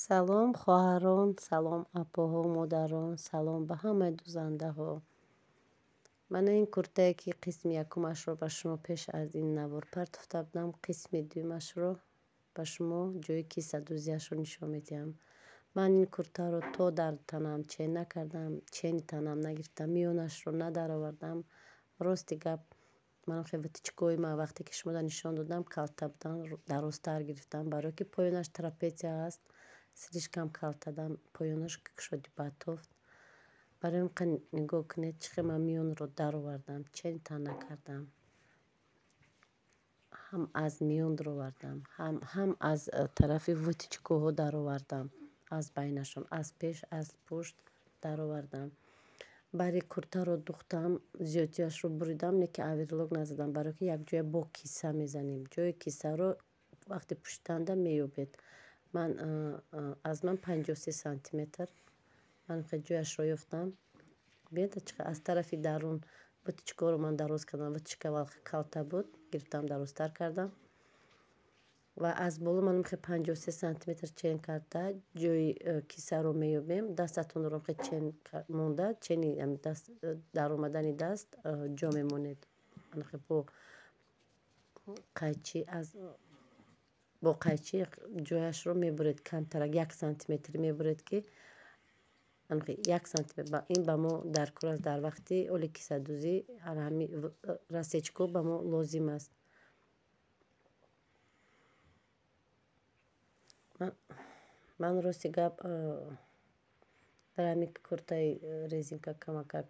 Салом хоҳарон, салом апоҳо, модарон, салом ба ҳамаи дӯзандаҳо. Мана ин куртае, ки қисми якумашро ба шумо пеш аз ин навор партофта будам, қисми дуюмашро ба шумо ҷои кисадӯзиашро нишон медиҳам. Ман ин куртаро то дар танам чен накардам, чени танам нагирифтам, миёнашро надаровардам. Рости гап, ман хеле вытачкои ман вақте ки шумода нишон додам, калта будан, дарозтар гирифтам, барое ки поёнаш трапеция аст, слишком калтадан поёнаш кушоди батофт. Барои ин нигоҳ кунед, чӣ хел ман миёнро даровардам, чен тан накардам. Ҳам аз миён даровардам, ҳам аз тарафи вытачкоҳо даровардам, аз байнашон, аз пеш, аз пушт даровардам. Бари куртаро духтам, зиёдтиашро буридам, не ки оверлок назадам, барое ки якҷоя бо киса мезанем. Ҷои кисаро вақти пӯшиданда меёбед. Ман аз ман 53 сантиметр. Ман ҷояшро ёфтам. Бинед, аз тарафи дарун вытачкоро ман дароз кардам, вытачка калта буд, гирифтам дарозтар кардам. Ва аз боло ман 53 сантиметр чен карда, ҷои кисаро меёбем. Дастатонро чен монда, чени даст даромадани даст ҷо мемонед. Бо қайчи аз бо қайчи ҷояшро мебуред, камтарак 1 сантиметр мебуред, ки 1 сантиметр. Ин ба мо даркор аст дар вақти оли кисадӯзӣ, ҳами рассечко ба мо лозим аст. Ман рости гап дар ҳамин куртаи резинка камакак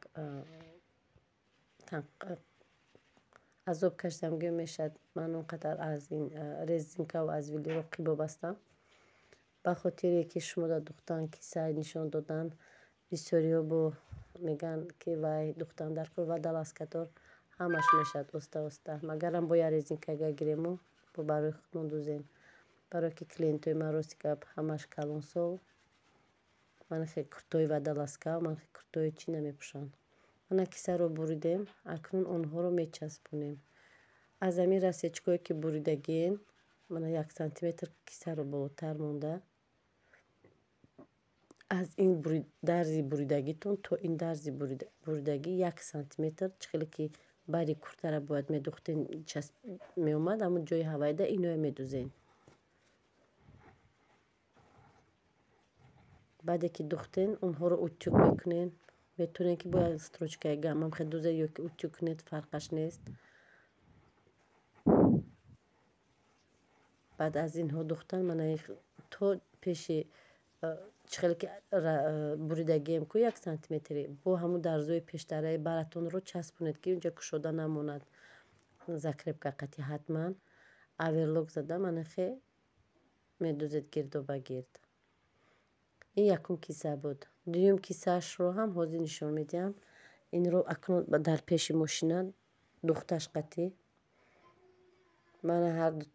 азоб кашидам, гӯё мешавад. Ман он қадар аз ин резинкаву аз велюро қибо бастам. Ба хотире ки шумода духтан киса нишон додан, бисёриҳо бо мегӯянд, ки вай духтан дар кор ва даласкатор ҳамаш мешавад оста-оста. Магарам бо як резинкага гирему бо барои худмон дӯзем. Барое ки клиентои ман рости гап ҳамаш калонсол, ман хе куртои вадаласка, ман хе куртои чӣ намепӯшанд. Мана кисаро буридем, акнун онҳоро мечаспонем. Аз ҳамин рассечкое ки буридагиен, мана 1 сантиметр кисаро болотар монда, аз ин дарзи буридагитон то ин дарзи буридагӣ 1 сантиметр, чӣ хеле ки бари куртара бояд медухтен, часп меомад, ҳамон ҷои ҳавайда иное медӯзем. Баъде ки духтен, онҳоро утюг мекунен. Метавонед ки бо як строчкаи гамам хел дӯзед ё ки утюг кунед, фарқаш нест. Баъд аз инҳо духтан, мана то пеши чӣ хеле ки буридагием ку 1 сантиметри, бо ҳамун дарзои пештараи баратонро часпонед, ки унҷа кушода намонад. Закрепка қати ҳатман оверлок зада, мана хе медӯзед гирду ба гирд. Ин якум киса буд. Дуюм кисаашро ҳам ҳозир нишон медиҳам. Инро акнун дар пеши мошина духташ қатӣ. Мана ҳар ду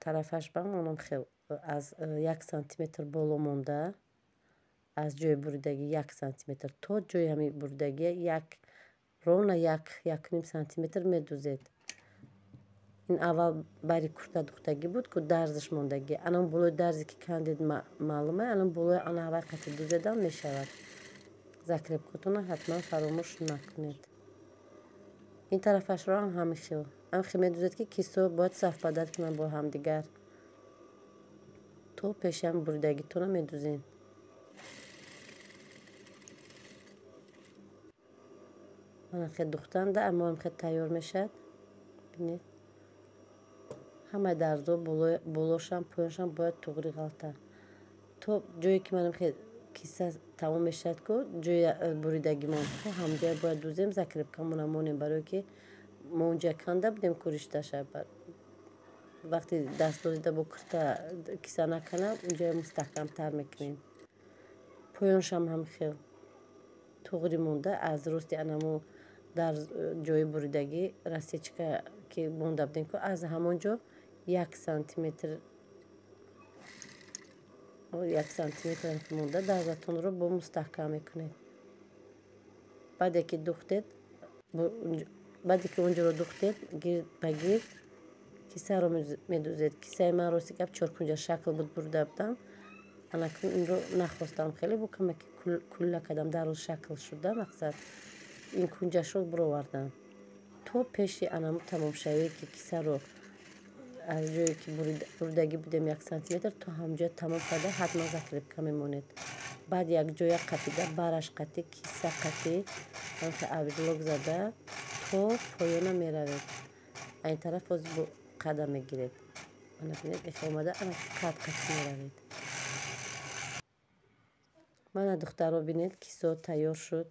тарафаш ба манам хел аз 1 сантиметр боло монда, аз ҷои буридагӣ 1 сантиметр то ҷои ҳамин буридагӣ як ровно 1-1.5 сантиметр медӯзед. Ин аввал бари курта духтагӣ буд, ку дарзаш мондагӣ. Анам болои дарзе ки кандед маълума, анам болои ана ҳавай қати дӯзедам мешавад. Закрепкотонро ҳатман фаромӯш накунед. Ин тарафашро ҳам ҳамин хел. Ҳамин хел медӯзед, ки кисо бояд совпадат кунанд бо ҳамдигар. То пеши ҳам буридагитонро медӯзем. Мана хел духтанда, аммо ҳам хел тайёр мешавад. Бинед. Ҳамаи дарзо болошам, поёншам бояд туғри ғалта. То ҷое ки манам хел киса тамом мешавад, ку ҷои буридагимон, то ҳамҷоя бояд дӯзем, закрепкамона монем, барое ки мо унҷа канда будем ку ришташа. Вақте дастдозида бо курта киса накана, унҷая мустаҳкамтар мекунем. Поёншам ҳам хел туғри монда, аз рости анамо дар ҷои буридагӣ рассечка ки монда будем ку, аз ҳамон ҷо 1 сантиметр, 1 сантиметр монда дарзатонро бо мустаҳкам мекунед. Баъде ки духтед, баъде ки онҷоро духтед, гирд ба гирд кисаро медӯзед. Кисаи ман рости гап чоркунҷа шакл буд, бурида будам. Анакун инро нахостам хеле бо камаки кулла кардам, дароз шакл шуда, мақсад ин кунҷашро буровардам. То пеши анаму тамомшавие ки кисаро аз ҷое ки буридагӣ будем 1 сантиметр то ҳамҷоя тамом карда, ҳатман закрепка мемонед. Баъд якҷоя қапида, бараш қатӣ, киса қатӣ, оверлок зада то поёна меравед. Айн тараф боз бо қада мегиред. Ана бинед, ихе омада, ана қад қатӣ меравед. Мана духтаро бинед, кисо тайёр шуд.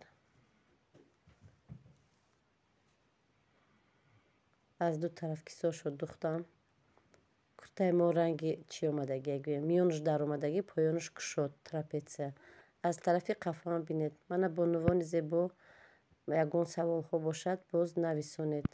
Аз ду тараф кисошо духтам. Куртаи мо ранги чӣ омадагӣ, гӯям, миёнаш даромадагӣ, поёнаш кушод, трапеция. Аз тарафи қафоам бинед. Мана бонувони зебо, ягон саволҳо бошад, боз нависонед.